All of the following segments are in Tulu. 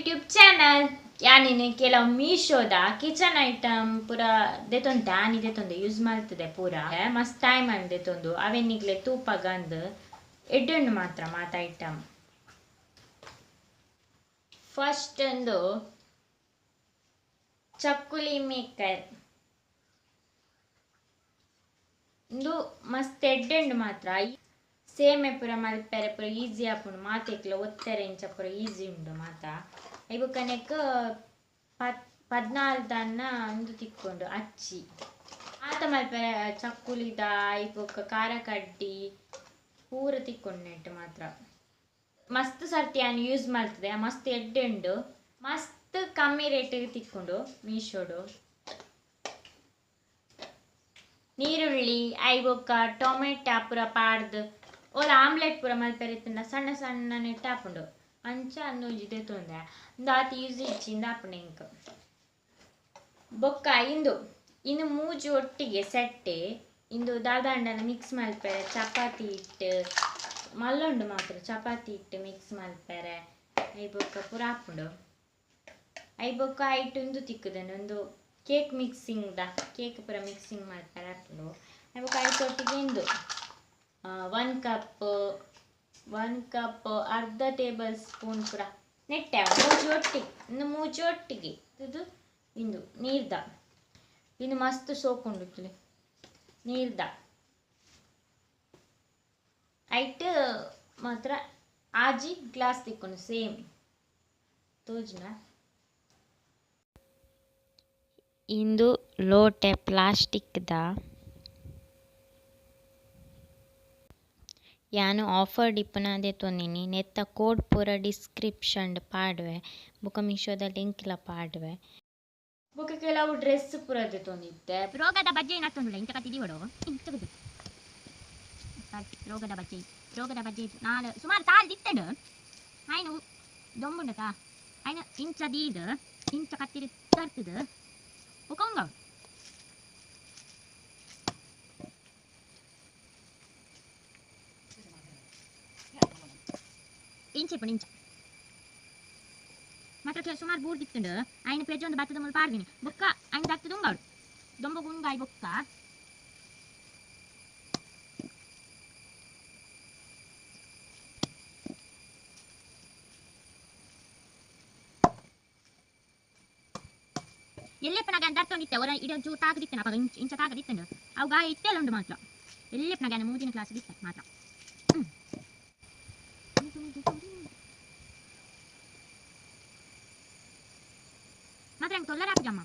YouTube channel. ಯಾನಿನ ಕೆಲವು ಮೀಶೋದ ಕಿಚನ್ ಐಟಮ್ ಪೂರ ದೆತೊಂತೆ ಆನಿ ದೆತೊಂದು ಯೂಸ್ ಮಾಡ್ತದೆ ಪೂರ ಮಸ್ತ್ ಟೈಮ್ ಅಂದ್ ದೆತೊಂದು ಅವೆನ್ನಿಗ್ಲೆ ತೂಪಗಂದು ಎಡ್ಡೆಂಡು ಮಾತ್ರ ಮಾತ ಐಟಮ್. ಫಸ್ಟ್ ಒಂದು ಚಕ್ಕುಲಿ ಮೇಕರ್ ಇಂದು ಮಸ್ತ್ ಎಡ್ಡೆಂಡು ಮಾತ್ರ. ಸೇಮೆ ಪೂರ ಮಲ್ಪೆರೆ ಪೂರ ಈಸಿ ಆಪುಂಡು ಮಾತೆಕ್ಲ ಒತ್ತೆರೆ ಇಂಚ ಪೂರ ಈಸಿ ಉಂಡು ಮಾತ. ಐಬೊಕನೆಕ್ 14 ದನ್ನ ಉಂದು ತಿಕ್ಕೊಂಡು ಅಚ್ಚಿ ಮಾತ ಮಲ್ಪೆರೆ ಚಕ್ಕುಲಿದ ಐಬೊಕ ಖಾರ ಕಡ್ಡಿ ಪೂರ ತಿಕ್ಕೊಂಡು ನೆಟ್ ಮಾತ್ರ. ಮಸ್ತ್ ಸರ್ತಿ ಯಾನ್ ಯೂಸ್ ಮಲ್ತದೆ ಮಸ್ತ್ ಎಡ್ಡೆ ಉಂಡು ಮಸ್ತ್ ಕಮ್ಮಿ ರೇಟಿಗೆ ತಿಕ್ಕೊಂಡು ಮೀಶೋಡು. ನೀರುಳ್ಳಿ ಐಬೊಕ ಟೊಮೆಟೊ ಪೂರ ಪಾಡ್ದು ಓಲ ಆಮ್ಲೆಟ್ ಪೂರ ಮಲ್ಪೆರೆ ಇತ್ತುಂಡ ಸಣ್ಣ ಸಣ್ಣ ನೆಟ್ ಆಪುಂಡು ಅಂಚ ಅಂದೊಂಜಿ ದೆತೊಂದೆ ಉಂದು ಆತ್ ಯೂಸ್ ಇಜ್ಜಿಂದ ಆಪುಂಡು ಎಂಕ್. ಬೊಕ್ಕ ಇಂದು ಇಂದು ಮೂಜಿ ಒಟ್ಟಿಗೆ ಸೆಟ್ಟೆ ಇಂದು ದಾದಾಂಡಲ ಮಿಕ್ಸ್ ಮಲ್ಪೆರೆ ಚಪಾತಿ ಹಿಟ್ಟು ಮಲ್ಲುಂಡು ಮಾತ್ರ ಚಪಾತಿ ಹಿಟ್ಟು ಮಿಕ್ಸ್ ಮಲ್ಪೆರೆ ಐಬೊಕ್ಕ ಪೂರ ಆಪುಂಡು. ಐಬೊಕ್ಕ ಐಟ್ ಉಂದು ತಿಕ್ಕುದುಂಡು ಒಂದು ಕೇಕ್ ಮಿಕ್ಸಿಂಗ್ the cake ಪೂರ ಮಿಕ್ಸಿಂಗ್ ಮಲ್ಪೆರೆ ಆಪುಂಡು. ಐಬೊಕ್ಕ ಐತೊಟ್ಟಿಗೆ ಇಂದು 1 ಕಪ್ ಅರ್ಧ ಟೇಬಲ್ ಸ್ಪೂನ್ ಪೂರ ನೆಟ್ಟೆ ಮೂಜಿ ಒಟ್ಟಿಗೆ ಇಂದು ಮೂಜಿ ಒಟ್ಟಿಗೆ ಇದು ಇಂದು ನೀರ್ದ ಇಂದು ಮಸ್ತ್ ಸೋಕುಂಡು ನೀರ್ದ ಐಟ್ ಮಾತ್ರ ಆಜಿ ಗ್ಲಾಸ್ ತಿಕ್ಕೊಂಡು ಸೇಮ್ ತೋಜುನ. ಇಂದು ಲೋಟೆ ಪ್ಲಾಸ್ಟಿಕ್ದ ಯಾನು ಆಫರ್ ಡಿಪ್ಪುನ ದೆತೊಂದಿನಿ ನೆತ್ತ ಕೋಡ್ ಪೂರ ಡಿಸ್ಕ್ರಿಪ್ಷನ್ ಪಾಡುವೆ ಬೊಕ ಮೀಶೋದ ಲಿಂಕ್ ಲ ಪಾಡುವೆ. ಬೊಕ ಕೆಲವು ಡ್ರೆಸ್ ಪೂರ ದೆತೊಂದಿತ್ತೆ. ರೋಗದ ಬಜ್ಜೆ ನತ್ತೊಂದುಲ್ಲ ಇಂಚ ಕತ್ತಿದಿ ಹೊಡು ಇಂಚ ರೋಗದ ಬಜ್ಜೆ ರೋಗದ ಬಜ್ಜೆ ನಾಲ್ ಸುಮಾರು ತಾಲ್ ದಿತ್ತಂಡು ಆಯ್ನು ದೊಂಬುಂಡತ ಆಯ್ನ ಇಂಚ ದೀದ್ ಇಂಚ ಕತ್ತಿರಿ ತರ್ತದ ಬೊಕ ಇಂಚೆ ಪುಣ ಇಂಚ ಮಾತ್ರ ಸುಮಾರು ಬೂರ್ ದಿತ್ತಂಡು ಆಯ್ನ ಪೆಜ್ಜೊಂದು ಬತ್ತದ ಮೂಲ ಪಾಡ್ದಿನಿ ಬೊಕ್ಕ ಆಯ್ನ ದತ್ತದ ಉಂಗಾಡು ದೊಂಬ ಉಂಗಾಯಿ ಬೊಕ್ಕ ಎಲ್ಲೆಪ್ಪನಾಗ ದತ್ತೊಂದಿತ್ತೆ ಹೊರ ಇಡ ಚೂರು ತಾಕದಿತ್ತನ ಅವಾಗ ಇಂಚ ಇಂಚ ತಾಕದಿತ್ತಂಡು ಅವು ಗಾಯ ಇತ್ತೆಲ್ಲ ಉಂಡು ಮಾತ್ರ ಎಲ್ಲೆಪ್ಪನಾಗ ಮೂಜಿನ ಕ್ಲಾಸ್ ದಿತ್ತ ಮಾತ್ರ. ಮಾತ್ರ ಹಂಗೆ ತೊಲ್ಲರ ಹಾಕುಜಮ್ಮ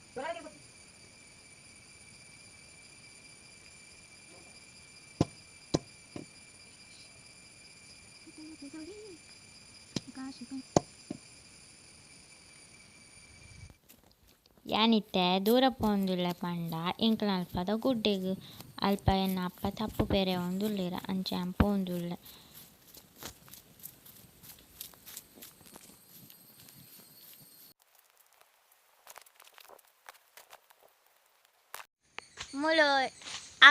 ಯಾನಿತ್ತೆ ದೂರ ಪೋಂದುಲ್ಲೆ ಪಂಡ ಎಂಕ್ಲ ಅಲ್ಪದ ಗುಡ್ಡೆಗ್ ಅಲ್ಪ ಎನ್ನ ಅಪ್ಪ ತಪ್ಪು ಪೆರೆ ಒಂದುಲ್ಲೆರ್ ಅಂಚ ಯಾನ್ ಪೋಂದುಲ್ಲೆ. ಮೂಲು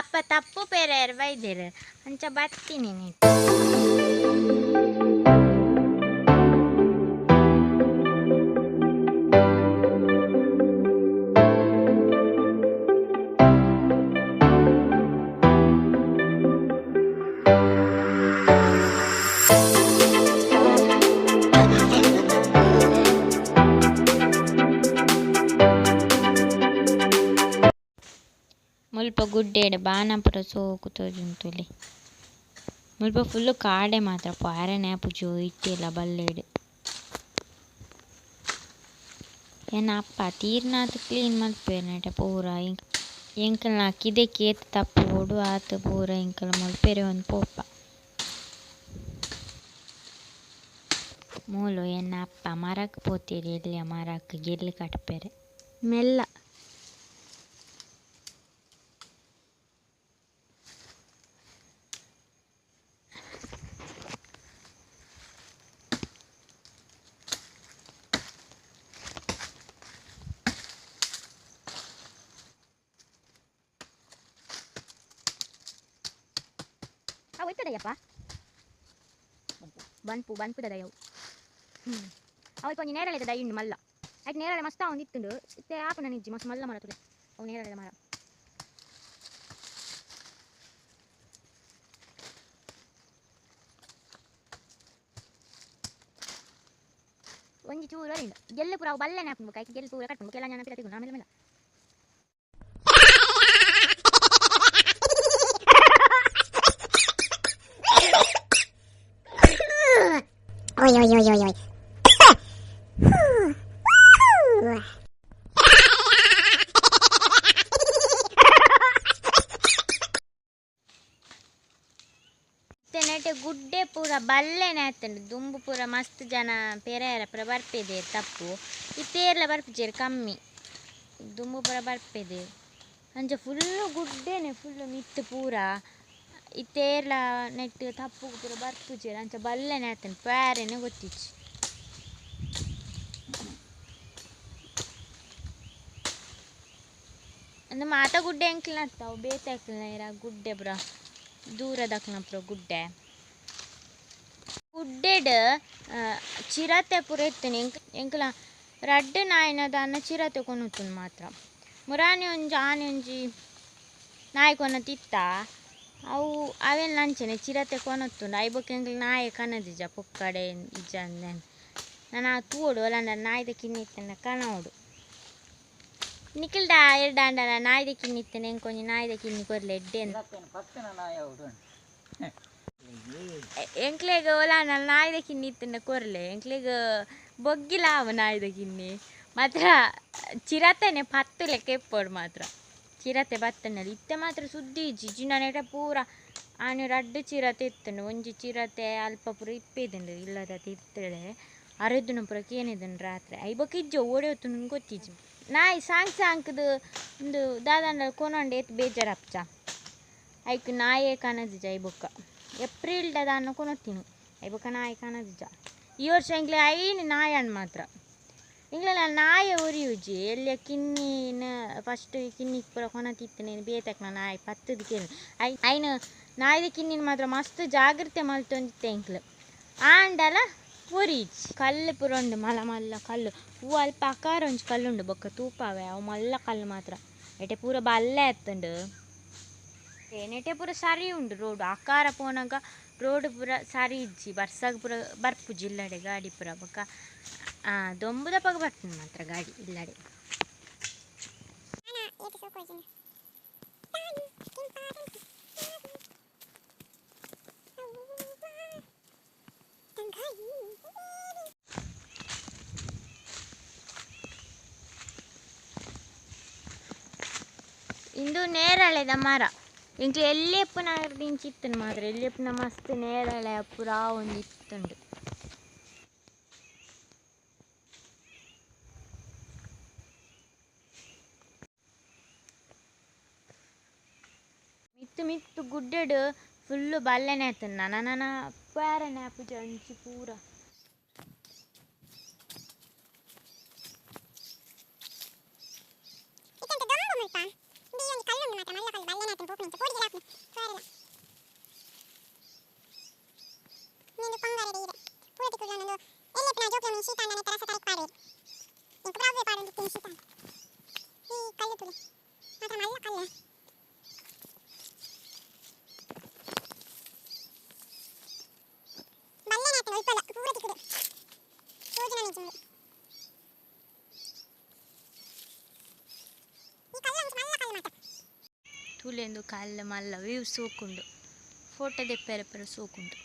ಅಪ್ಪ ತಪ್ಪು ಪೆರೆಯರ್ ಬೈದೆರ್ ಅಂಚ ಬತ್ತಿನಿ ನೆಟ್. ಮುಲ್ಪ ಗುಡ್ಡೆಡ್ ಬಾನ ಪೂರ ಸೋಕು ತೋಜುಂಡು ತೂಲೆ. ಮುಲ್ಪ ಫುಲ್ಲು ಕಾಡೆ ಮಾತ್ರ ಪೋಯೆರೆನೆ ಆಪುಜಿ ಒಯ್ಟೆಲ ಬಲ್ಲೆಡ್. ಎನ್ನ ಅಪ್ಪ ತೀರ್ನಾತ್ ಕ್ಲೀನ್ ಮಲ್ಪುವೆರ್ ನೆಟೆ ಪೂರ ಎಂಕಲ್ನ ಕಿದೆಕ್ ಏತ್ ತಪ್ಪು ಬೋಡು ಆತ್ ಪೂರ ಎಂಕಲ್ ಮೂಲು ಪೆರೆಯೊಂದು ಪೋಪ. ಮೂಲು ಎನ್ನ ಅಪ್ಪ ಮರಕ್ ಪೋತೆರ್ ಎಲ್ಯ ಮರಕ್ ಗೆಲ್ಲ್ ಕಟ್ಪೆರೆ ಮೆಲ್ಲ. ಅವು ಇತ್ತದಯ್ಯಪ್ಪ ಬನ್ಪು ಬನ್ಪುದದಯ್ಯವು. ಅವು ಕೊಂಚ ನೇರಳೆದ ದೈ ಉಂಡು ಮಲ್ಲ ಐಕ್ ನೇರಳೆ ಮಸ್ತ್ ಒಂದು ಇತ್ತುಂಡು ಇತ್ತೆ ಆಪುನ ನಿಜ್ಜಿ ಮಸ್ತ್ ಮಲ್ಲ ಮರ ತುಲೆ ಅವು ನೇರಳೆದ ಮರ ಒಂಜಿ ಚೂರು ಉಂಡು ಗೆಲ್ಲು ಪೂರ ಅವು ಬಲ್ಲೆನೆ ಹಾಕೊಂಡು ಐಕ್ ಗೆಲ್ಲು ಪೂರ ಕಟ್ಕೊಂಡು ಕೆಲ ಜನ ಪಿರ ಆಮೇಲೆ ಮೇಲೆ Oi, oi, oi, oi, oi. ನೆಟೆ ಗುಡ್ಡೆ ಪೂರ ಬಲ್ಲೆನೆ ಆತುಂಡು ದುಂಬು ಪೂರ ಮಸ್ತ್ ಜನ ಪೆರೇರ ಪೂರ ಬರ್ಪೆದೆ ತಪ್ಪು ಇತ್ತೇರ್ಲ ಬರ್ಪುಜೆರ್ ಕಮ್ಮಿ ದುಂಬು ಪೂರ ಬರ್ಪೆದೆ ಅಂಚ ಫುಲ್ಲು ಗುಡ್ಡೆನೆ ಫುಲ್ಲು ಮಿತ್ತ್ ಪೂರ ಇತ್ತೇರ್ಲ ನೆಟ್ ತಪ್ಪು ಪೂರ ಬರ್ಪುಜೆರ್ ಅಂಚ ಬಲ್ಲೆನೆ ಆತುಂಡು ಪ್ಯಾರೆನೆ ಗೊತ್ತಿಜ್ಜಿ ಅಂದ್ ಮಾತ ಗುಡ್ಡೆ ಎಂಕ್ಲ್ನ ಅತ್ತ ಅವು ಬೇತೆ ಅಕ್ಲ್ನ ಇರ ಗುಡ್ಡೆ ಪೂರ ದೂರದಕ್ಲ್ನ ಪೂರ ಗುಡ್ಡೆ ಗುಡ್ಡೆಡ್ ಚಿರತೆ ಪೂರ ಇತ್ತುಂಡು ಎಂಕ್ಲ ರಡ್ಡ್ ನಾಯಿನ ದಾನ್ನ ಚಿರತೆ ಕೊನೊತುಂಡು ಮಾತ್ರ ಮುರಾನಿ ಒಂಜಿ ಆನೆ ಒಂಜಿ ನಾಯಿ ಕೊನೊತಿತ್ತ ಅವು ಅವೆಲ್ಲ ಅಂಚನೆ ಚಿರತೆ ಕೊನೊತುಂಡು ಅಯ್ ಬೊಕ್ಕ ಎಂಕ್ಲ ನಾಯಿ ಕನದಿಜ ಪೊಕ್ಕಡೆ ಇಜ್ಜಂದೆ ನನ ತೂವೊಡು ಒಲಾಂಡ ನಾಯಿದ ಕಿನ್ನಿ ಇತ್ತುಂಡ ಕನವೊಡು ನಿಖಿಲ್ಡ ಎರ್ಡಾಂಡಲ ನಾಯಿದ ಕಿನ್ನಿ ಇತ್ತುಂಡ ಎಂಕೊಂಜಿ ನಾಯಿದ ಕಿನ್ನಿ ಕೊರ್ಲೆ ಎಡ್ಡೆ ಎಂಕ್ಲೆಗ್ ಓಲಾಂಡ ನಾಯಿದ ಕಿನ್ನಿ ಇತ್ತುಂಡ ಕೊರ್ಲೆ ಎಂಕ್ಲೆಗ್ ಬೊಗ್ಗಿಲ ಆವು ನಾಯಿದ ಕಿನ್ನಿ ಮಾತ್ರ ಚಿರತೆನೆ ಪತ್ತು ಲೆಕ್ಕ ಇಪ್ಪೊಡು ಮಾತ್ರ ಚಿರತೆ ಬತ್ತುಂಡಲ್ ಇತ್ತೆ ಮಾತ್ರ ಸುದ್ದಿ ಇಜ್ಜಿ ಜಿನ ಪೂರ ಆನೆ ರಡ್ಡ್ ಚಿರತೆ ಇತ್ತುಂಡು ಒಂಜಿ ಚಿರತೆ ಅಲ್ಪ ಪೂರ ಇಪ್ಪೆದುಂಡು ಇಲ್ಲದ ತಿರ್ತಳೆ ಅರೆದುನ ಪೂರ ಕೇನಿದುಂಡು ರಾತ್ರೆ I ಬೊಕ್ಕ ಇಜ್ಜಿ ಓಡೆ ಹೋತುಂಡು ಗೊತ್ತಿಜ್ಜಿ ನಾಯಿ ಸಾಂಕ್ ಸಾಂಕ್ದು ಉಂದು ದಾದಾಂಡಲ ಕೊನೊಂಡ ಏತ್ ಬೇಜಾರಾಪುಜ ಐಕ್ ನಾಯೇ ಕನದಿಜ I ಬೊಕ್ಕ ಏಪ್ರಿಲ್ಡ ದಾನ್ನ ಕೊನೊತಿನಿ I ಬೊಕ್ಕ ನಾಯಿ ಕನದಿಜ ಈ ವರ್ಷ ಎಂಕ್ಲೆ ಐನ್ ನಾಯನ್ ಮಾತ್ರ ಎಂಕ್ಲೆನ ನಾಯಿ ಒರಿಯುಜಿ ಎಲ್ಯ ಕಿನ್ನಿನ ಫಸ್ಟ್ ಕಿನ್ನಿ ಪೂರ ಕೊನತಿತ್ತುನೆ ಬೇತಕ್ನ ನಾಯಿ ಪತ್ತುದು ಕೇನು I ಐನ್ ನಾಯಿದ ಕಿನ್ನಿನ ಮಾತ್ರ ಮಸ್ತ್ ಜಾಗ್ರತೆ ಮಲ್ತೊಂದಿತ್ತೆ ಎಂಕ್ಲು ಆಂಡಲ ಒರಿಯುಜಿ ಕಲ್ಲು ಪೂರ ಉಂಡು ಮಲ್ಲ ಮಲ್ಲ ಕಲ್ಲು ಹೂ ಅಲ್ಪ ಅಕಾರ ಒಂಜಿ ಕಲ್ಲು ಉಂಡು ಬೊಕ್ಕ ತೂಪಾವೆ ಅವು ಮಲ್ಲ ಕಲ್ಲು ಮಾತ್ರ ಎಟೆ ಪೂರ ಬಲ್ಲೆ ಆತುಂಡು ನೆಟೆ ಪೂರ ಸರಿ ಉಂಡು ರೋಡ್ ಆಕಾರ ಪೋನಗ ರೋಡ್ ಪೂರ ಸರಿ ಇಜ್ಜಿ ಬರ್ಸಾಗ ಪೂರ ಬರ್ಪುಜಿ ಇಲ್ಲಡೆ ಗಾಡಿ ಪೂರ ಬೊಕ್ಕ ದೊಂಬುದಪಗ ಬರ್ಪುಂಡು ಮಾತ್ರ ಗಾಡಿ ಇಲ್ಲಡೆ ಇಂದು ನೇರಳೆದ ಮರ ಎಂಕ್ಲೆ ಎಲ್ಯಪ್ಪುನ ಇಂಚಿ ಇತ್ತುಂಡು ಮಾತ್ರ ಎಲ್ಯಪ್ಪುನ ಮಸ್ತ್ ನೇರಳೆ ಪೂರ ಒಂಜಿ ಇತ್ತುಂಡು ಮಿತ್ತು ಮಿತ್ತು ಗುಡ್ಡೆಡ್ ಫುಲ್ಲು ಬಲ್ಲೆನೆ ಆತುಂಡು ನನ ನನ ಪ್ಯಾರನೆ ಆಪುಜಿ ಅಂಚಿ ಪೂರ ತೂಲೆಂದು ಕಲ್ಲು ಮಲ್ಲ ವ್ಯೂ ಸೋಕುಂಡು ಫೋಟೋ ದೆಪ್ಪೆರೆ ಪೂರ ಸೋಕುಂಡು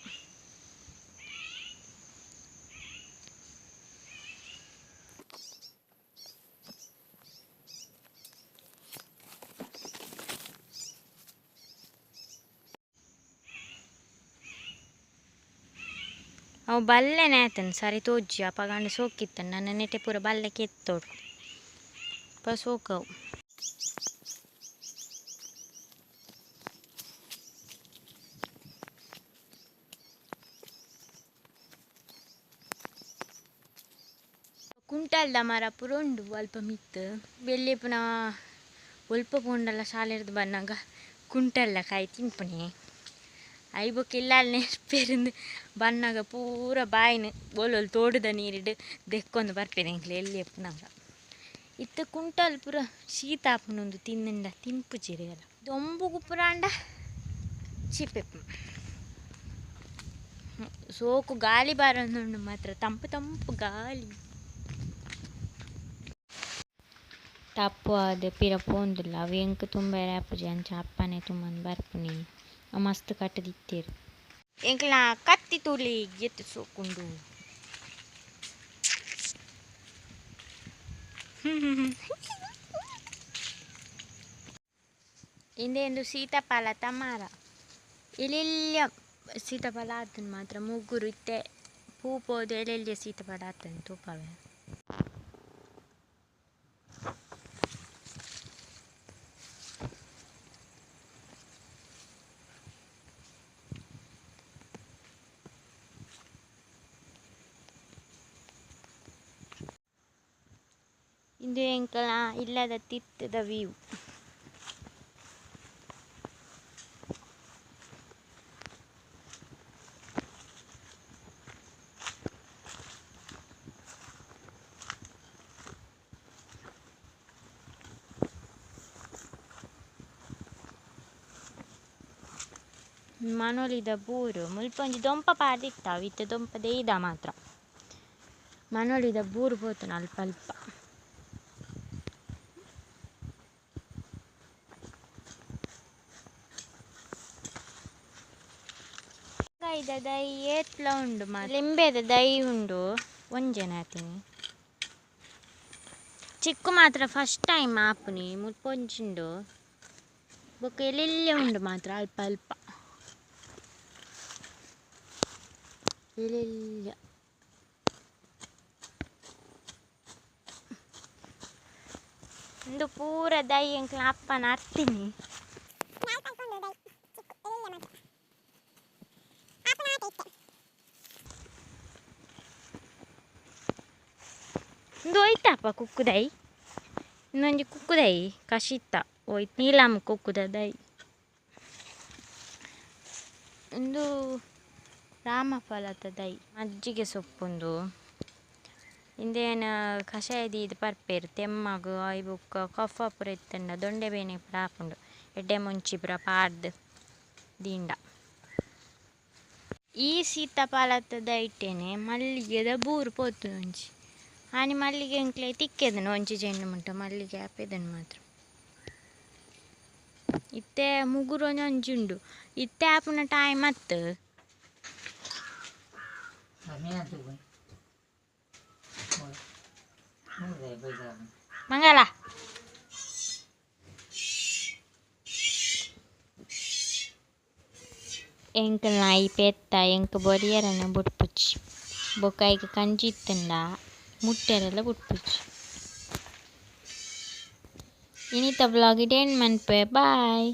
ಅವು ಬಲ್ಲೆನೆ ಆತುಂಡು ಸರಿ ತೋಜಿ ಅಪಗಾಂಡ ಸೋಕಿತ್ತುಂಡು ನನ ನೆಟೆ ಪೂರ ಬಲ್ಲೆ ಕೆತ್ತೊಡು ಪೂರ ಸೋಕವು ಕುಂಟಲ್ದ ಮರ ಪೂರ ಉಂಡು ಅಲ್ಪ ಮಿತ್ತ್ ಬೆಲ್ಯಪ್ಪುನ ಒಲ್ಪ ಪೋಂಡಲ ಶಾಲೆರ್ದ್ ಬನ್ನಗ ಕುಂಟಲ್ದ ಕಾಯಿ ತಿನ್ಪುನೆ. ಐಬೊಕ್ಕ ಇಲ್ಲಾಲ್ ನೆರ್ಪೆರಿಂದು ಬನ್ನಾಗ ಪೂರ ಬಾಯಿನ ಒಲೊಲು ತೋಡುದ ನೀರಿಡು ದೆಕ್ಕೊಂದು ಬರ್ಪೇರು ಎಂಕ್ಲೆ ಎಲ್ಲಿ ಎಪ್ಪುನಾಗ ಇತ್ತೆ ಕುಂಟಲ್ ಪೂರ ಶೀತ ಆಪುನೊಂದು ತಿನ್ನುಂಡ ತಿನ್ಪುಜಿರಿಗಲ ದೊಂಬುಗು ಪೂರ ಅಂಡ ಚೀಪೆಪ್ಪು ಸೋಕು ಗಾಳಿ ಬಾರೊಂದುಂಡು ಮಾತ್ರ ತಂಪು ತಂಪು ಗಾಳಿ ತಪ್ಪು ಅದು ಪಿರ ಪೋಂದುಲ್ಲ ಅವು ಎಂಕ್ ತುಂಬ ಆಪುಜಿ ಅಂಚ ಅಪ್ಪನೆ ತುಂಬಂದು ಬರ್ಪುನಿ ಮಸ್ತ್ ಕಟ್ಟದಿತ್ತೇರು ಎಂಕ್ಲ ಕತ್ತಿ ತುಳಿ ಎತ್ತು ಸೋಕುಂಡು ಇಂದೆಂದು ಸೀತಾಫಲ ತಮಾರ ಎಲೆಲ್ಲ ಸೀತಾಫಲ ಆತನ ಮಾತ್ರ ಮುಗ್ಗುರು ಇತ್ತೆ ಪೂ ಪೋದು ಎಲೆಲ್ಲ ಸೀತಾಫಲ ಆತನ ತೂಪವೆ ಇಂದು ಎಂಕಲ ಇಲ್ಲದ ತಿತ್ತದ ವ್ಯೂ ಮನೋಲಿದ ಬೂರು ಮುಲ್ಪೊಂಜಿ ದೊಂಪ ಪಾಡ್ದಿತ್ತ ಇತ್ತೆ ದೊಂಪ ದೇಯ್ದ ಮಾತ್ರ ಮನೋಲಿದ ಬೂರು ಪೋತುನ ಅಲ್ಪ ಅಲ್ಪ ದೈ ಏತ್ಲ ಉಂಡು ಲಿಂಬೆದ ದೈ ಉಂಡು ಒಂಜೆನ ಆತೀನಿ ಚಿಕ್ಕು ಮಾತ್ರ ಫಸ್ಟ್ ಟೈಮ್ ಆಪುನಿ ಮುಲ್ಪೊಂಜಿಂಡು ಬೊಕ್ಕ ಎಲ್ಲೆಲ್ಲೇ ಉಂಡು ಮಾತ್ರ ಅಲ್ಪ ಅಲ್ಪ ಎಲ್ಲೆಲ್ಲ ಇಂದು ಪೂರ ದೈ ಎಂಕ್ಲ ಅಪ್ಪನ ಅರ್ತೀನಿ ಇಂದು ಹೋಯ್ತಪ್ಪ ಕುಕ್ಕುದೈ ಇನ್ನೊಂಜಿ ಕುಕ್ಕುದೈ ಕಶಿತ್ತ ಹೋಯ್ತು ನೀಲಮ್ಮ ಕುಕ್ಕುದ ದೈ ಇಂದು ರಾಮಫಲದ ದೈ ಮಜ್ಜಿಗೆ ಸೊಪ್ಪುಂದು ಇಂದೇನ ಕಷಾಯ ದೀದ್ ಪರ್ಪೇರು ತೆಮ್ಮಗು ಆಯ್ ಬೊಕ್ಕ ಕಫ ಪೂರ ಇತ್ತಂಡ ದೊಂಡೆ ಬೇನೆ ಪೂರ ಆಪುಂಡು ಎಡ್ಡೆ ಮುಂಚಿ ಪೂರ ಪಾಡ್ದು ದಿಂಡ ಈ ಸೀತಾಫಲದ ದೈಟೇನೆ ಮಲ್ಲಿಗೆದ ಬೂರು ಪೋತು ಒಂಜಿ ಆನಿ ಮಲ್ಲಿಗೆ ಎಂಕ್ಲೆ ತಿಕ್ಕೆದನು ಒಂಜಿ ಚೆಂಡು ಮುಟ್ಟ ಮಲ್ಲಿಗೆ ಆಪೆದನು ಮಾತ್ರ ಇತ್ತೆ ಮುಗುರು ಒಂಜಿ ಉಂಡು ಇತ್ತೆ ಆಪುನ ಟೈಮ್ ಅತ್ತು ಮಂಗಲ ಎಂಕ್ ನಾಯಿ ಪೆತ್ತ ಎಂಕ್ ಬೊರಿಯರನ ಬುಡ್ಪುಚಿ ಬೊಕ್ಕ ಐಕ್ ಕಂಜಿ ಇತ್ತುಂಡ ಮುಟ್ಟೆರೆಲ್ಲ ಬುಡ್ಪುಚಿ ಇನಿತ ವ್ಲಾಗ್ ಇಡೇನ್ ಮನ್ಪೆ ಬಾಯ್.